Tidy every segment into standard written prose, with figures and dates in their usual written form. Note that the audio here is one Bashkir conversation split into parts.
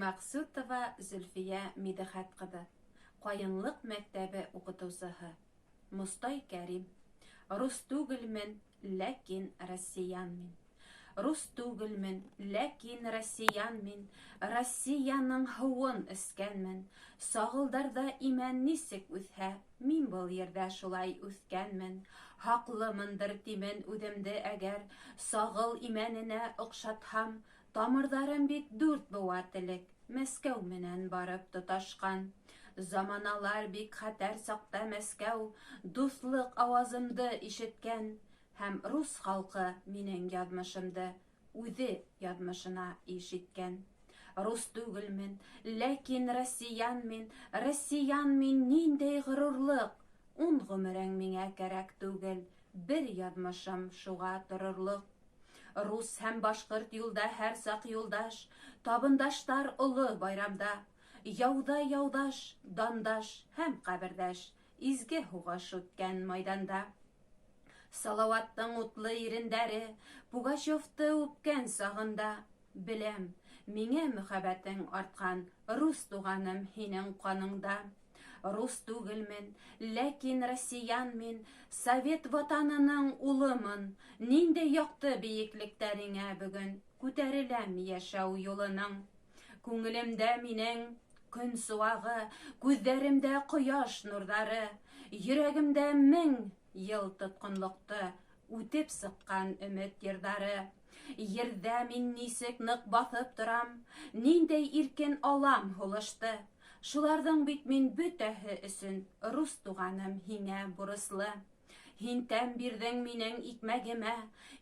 Мәҡсүтова Зөлфиә Мидехәт ҡыҙы, Ҡайынлыҡ мәктәбе уҡытыусыһы. Мостай Кәрим. Рус түгелмен, ләкин россиян мин. Рус түгелмен, ләкин россиян мин, Россияның һыуын эскәнмен. Сағылдарҙа имән нисек үҫһә, мин был ерҙә шулай үҫкәнмен. Хаҡлымындыр тимен үҙемде әгәр, Сағыл имәненә оҡшатһам, Тамырҙарым бит дүрт быуат элек Мәскәү менән барып тоташҡан. Заманалар бик хәтәр саҡта Мәскәү дуҫлыҡ ауазымды ишеткән һәм рус халҡы минең яҙмышымды үҙе яҙмышына иш иткән. Рус түгелмен, ләкин россиян мин, россиян мин, ниндәй ғорурлыҡ! Ун ғүмерең миңә кәрәк түгел, бер яҙмышым шуға торорлоҡ. Рус һәм башҡорт юлда һәр саҡ юлдаш, табындаштар оло байрамда. Яуҙа яуҙаш, дандаш һәм ҡәберҙәш, изге һуғыш үткән майҙанда. Салауаттың утлы ирендәре Пугачевты үпкән сағында, беләм, миңә мөхәббәтең артҡан, рус туғаным, һинең ҡаныңда. Рус түгелмен, ләкин россиян мин, совет ватанының улымын. Ниндәй яҡты бейеклектәреңә бөгөн күтәреләм йәшәү юлының. Күңелемдә минең көн сыуағы, күҙҙәремдә ҡояш нурҙары, йөрәгемдә мең йыл тотҡонлоҡто үтеп сыҡҡан өмөт йырҙары. Ерҙә мин нисек ныҡ баҫып торам, ниндәй иркен алам һулышты. Шуларҙың бит мин бөтәһе өсөн, рус туғаным, һиңә бурыслы. Һин тәм бирҙең минең икмәгемә,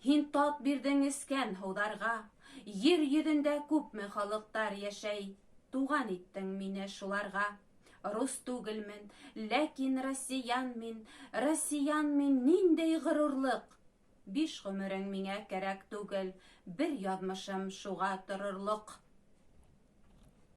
һин тат бирҙең эскән һыуҙарға. Ер йөҙөндә күпме халыҡтар йәшәй, туған иттең мине шуларға. Рус түгелмен, ләкин россиян мин, россиян мин, ниндәй ғорурлыҡ! Биш ғүмерең миңә кәрәк түгел, бер яҙмышым шуға торорлоҡ.